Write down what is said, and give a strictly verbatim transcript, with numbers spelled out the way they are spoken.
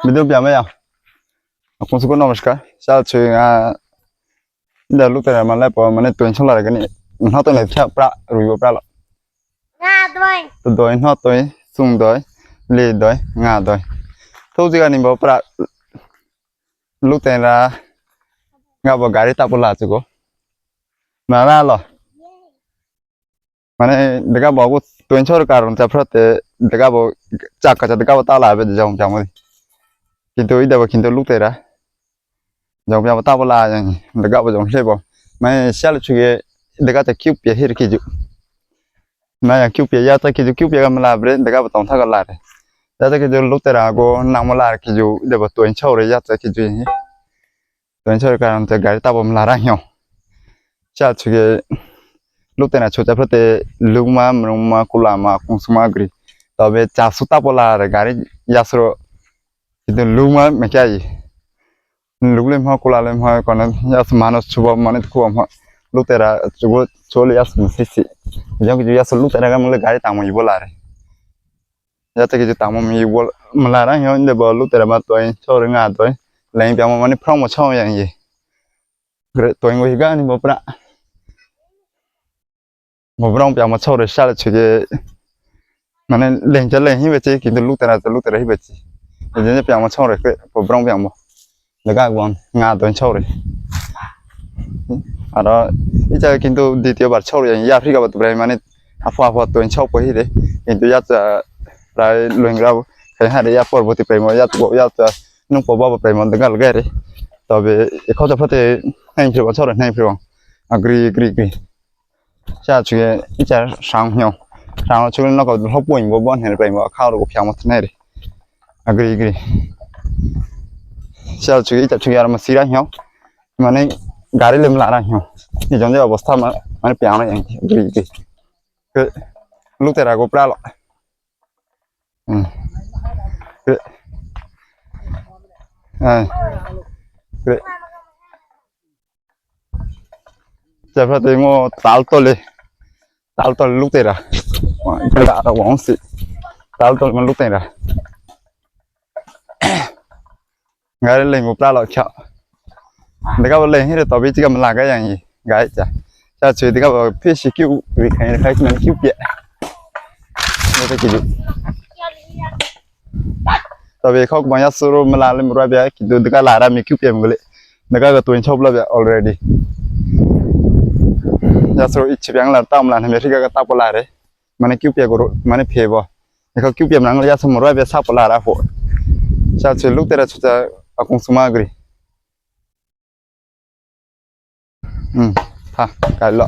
Video piama ya. Akun suko namaskar. Sal chui nga. Ida lute ra male po mane tuin chola ra kani. Nho to ne pia pra ruibo pra lo. Nga doi. To doi, nho doi, sung doi, li doi, nga doi. To uzi kani bo pra lute ra. Nga bo gari ta po la chuko. Mara lo. Mane deka bo ku tuin chor karun cha prote deka bo chaka cha deka bo tala be jong pyamo di. Kintu ida bo kintu lute ra. Jong pyamo ta bo la yang deka bo jong lebo. Mane sial chuge deka cha kiu pia hir kiju. Na ya kiu pia ya cha kiju kiu pia ga mala bre deka bo tong tha ga la re. Ya cha kiju lute ra go nang mo la kiju ida bo tuin chor ya cha kiju. Tuin chor karun cha gari ta bo mala ra hyo. Cha chuge lute na chucha prote luma mruma kulama kung suma gri. Tabe cha su ta bo la re gari yasro. Itu luma me kya yi. Lule mha kulale mha kona yasu mano chuba mane kuwa mha. Lute ra chugo chole yasu sisi. Jong ki yasu lute ra ga mule gari ta mo ibo la re. Ya te ki ju tamo mi wol mala ra hyo inde bo lute ra ma tuin chor nga tuin. Leng pyamo mani promo chong yang yi. Gre tuin go higa ni bo pra. Bo bra pyamo chor sal chuge. Mane leng cha leng hi bechi kintu lute ra lute ra hi bechi. Inde pyamo chor ke bo bra pyamo. Lega guan nga don chore. Aro icha kintu ditiyo bar chore yang ya Afrika batu brai mane afu afu don chore po hire. Kintu ya ta rai luengra kai hare ya por boti primo ya tu ya ta nung po baba primo dengal gere. Tabe e kota fate nang priwa chore nang priwa. Agri agri agri. Cha chuge icha sang hyo. Sang chuge no ko ho puin bo bon hen primo ka ro ko pyamo tnere. Agri agri. Sial chugi icha chugi ara masira hyo. Mane gari le mlara hyo. Ni jonde obosta ma mane piano yang agri agri. Ke lute ra go pralo. Hmm. Ke. Eh. Ke. Cha pra te ngo tal tole. Tal tole lute ra. Wa, ita ra wang si. Tal tole ma lute ra. Nga re leng u pra lo kya. Deka bo leng hire to bi tika malaga yang i. Ga cha. Cha chu deka bo phi shi kyu ri khan ri khan kiu pye. Deka ki. Tabe khok bang ya suru mala le mura bia ki du deka lara mi kiu pye mgule. Deka ga tuin chop la bia already. Ya suru ichi biang la tam la na mi rika ga tapo la re. Mane kiu pye guru mane pye bo. Deka kiu pye mrang ya suru mura bia sapo lara fo. Cha chu luk tera chu cha akung sumagri. Hmm. Ha, kai lo.